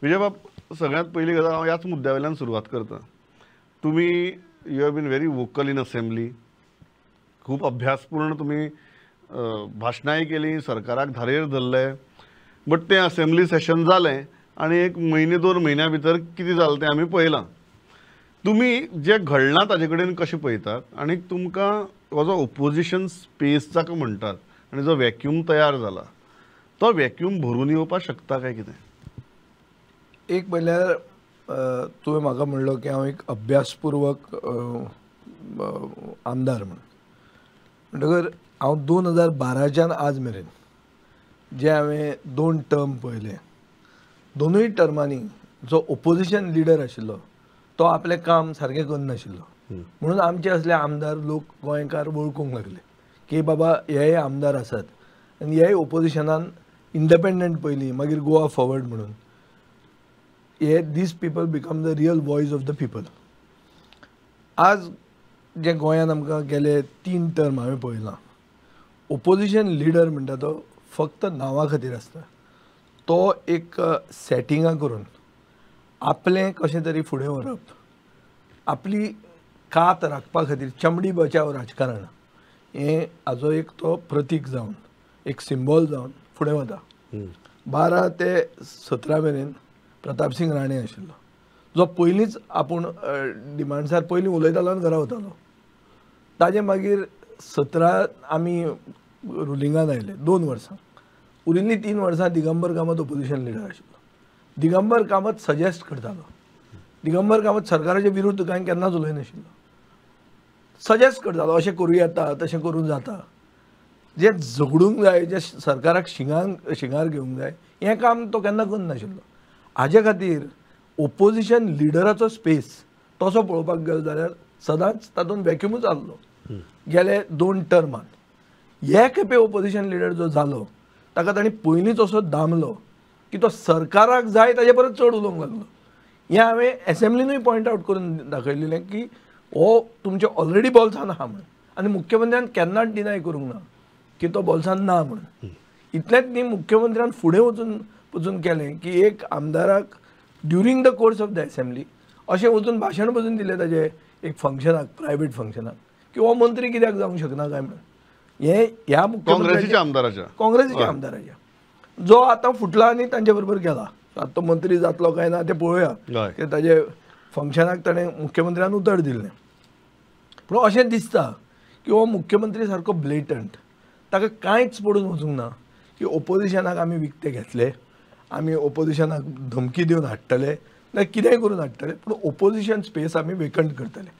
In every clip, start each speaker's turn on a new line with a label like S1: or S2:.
S1: विजयबाब, सगळ्यांत पयली गजाल हांव ह्याच मुद्द्या वयल्यान सुरवात करता. तुमी you have been very vocal in assembly, खूब अभ्यासपूर्ण तुमी भाशणांय केलीं, सरकाराक धारेर धरले. बट तें असेंब्ली सेशन जालें आनी एक म्हयने 2 म्हयन्या भितर कितें जालें तें आमी पळयलां. तुमी जें घडलां ताजे कडेन कशें पळयतात आनी तुमकां हो जो ओपोजिशन स्पेस जाका म्हणटात आनी जो वॅक्यूम तयार जाला तो वॅक्यूम भरून येवपाक शकता काय कितें?
S2: एक म्हणल्यार तुवें म्हाका म्हणलो की हांव एक अभ्यासपूर्वक आमदार म्हणून, म्हणटकर हांव 2012च्यान आज मेरेन जे हांवें 2 टर्म पळयले, दोनूय टर्मांनी जो ओपोजिशन लिडर आशिल्लो तो आपलें काम सारकें करनाशिल्लो, म्हणून आमचे असले आमदार लोक गोंयकार वळखूंक लागले की बाबा हे आमदार आसात आनी हे ओपोजिशनान इंडिपेंडंट पयलीं मागीर गोवा फॉरवर्ड म्हणून हे these people become the real voice of the people. आज जे गोंयांत आमकां गेले 3 टर्म हांवें पळयलां, ओपोजिशन लिडर म्हणटा तो फक्त नांवा खातीर आसता. तो एक सेटिंगां करून आपलें कशें तरी फुडें व्हरप, आपली कात राखपा खातीर चमडी बचाव राजकारण हें हाजो एक तो प्रतीक जावन एक सिंबॉल जावन फुडें वता. 12 ते 17 मेरेन प्रतापसिंग राणे आशिल्लो, जो पयलींच आपूण डिमांड्सार पयलीं उलयतालो आनी घरा वतालो. ताजे मागीर 17 आमी रुलिंगान आयले 2 वर्सां, उरिल्लीं 3 वर्सां दिगंबर कामत ओपोजिशन लिडर आशिल्लो. दिगंबर कामत सजेस्ट करतालो, दिगंबर कामत सरकाराचे विरुद्ध कांय केन्नाच उलयनाशिल्लो, सजेस्ट करतालो अशें करूं येता तशें करूं जाता, जें झगडूंक जाय जें सरकाराक शिंगार घेवंक जाय हें काम तो केन्ना करनाशिल्लो. हाजे खातीर ओपोजिशन लिडराचो स्पेस तसो पळोवपाक गेलो जाल्यार सदांच तातूंत वॅक्युमूच आसलो गेले 2 टर्मान. हे खेपे ओपोजिशन लिडर जो जालो ताका तांणी पयलींच असो दामलो की तो सरकाराक जाय ताजे परत चड उलोवंक लागलो. हें हांवें एसेंब्लीनूय पॉयंट आवट करून दाखयलेलें की हो तुमचे ऑलरेडी बोल्सान आहा म्हणून, आनी मुख्यमंत्र्यान केन्नाच डिनाय करूंक ना की तो बोल्सान ना म्हणून. इतलेंच न्ही, मुख्यमंत्र्यान फुडें वचून केलें की एक आमदाराक during the course of the assembly अशें वचून भाशण बसून दिलें ताजें एक फंक्शनाक, प्रायवेट फंक्शनाक, की हो मंत्री कित्याक जावंक शकना काय म्हणून. हें ह्या
S1: काँग्रेसीच्या आमदाराच्या,
S2: काँग्रेसीच्या आमदाराच्या जो आतां फुटला आनी तांचे बरोबर गेला, आतां तो मंत्री जातलो काय ना तें पळोवया, की ताजे फंक्शनाक ताणें मुख्यमंत्र्यान उतर दिल्लें. पूण अशें दिसता की हो मुख्यमंत्री सारको ब्लेटंट, ताका कांयच पडून वचूंक ना की ओपोजिशनाक आमी विकते घेतले, आमी ओपोजिशनाक धमकी दिवन हाडटले ना कितेंय करून हाडटले, पूण ओपोजिशन स्पेस आमी वेकंट करतले.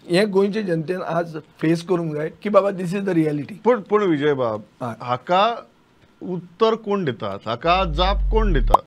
S2: हें गोंयचे जनतेन आज फेस करूंक जाय की बाबा this is the reality.
S1: पूण विजयबाब, हाका उत्तर कोण दितात, हाका जाप कोण दितात?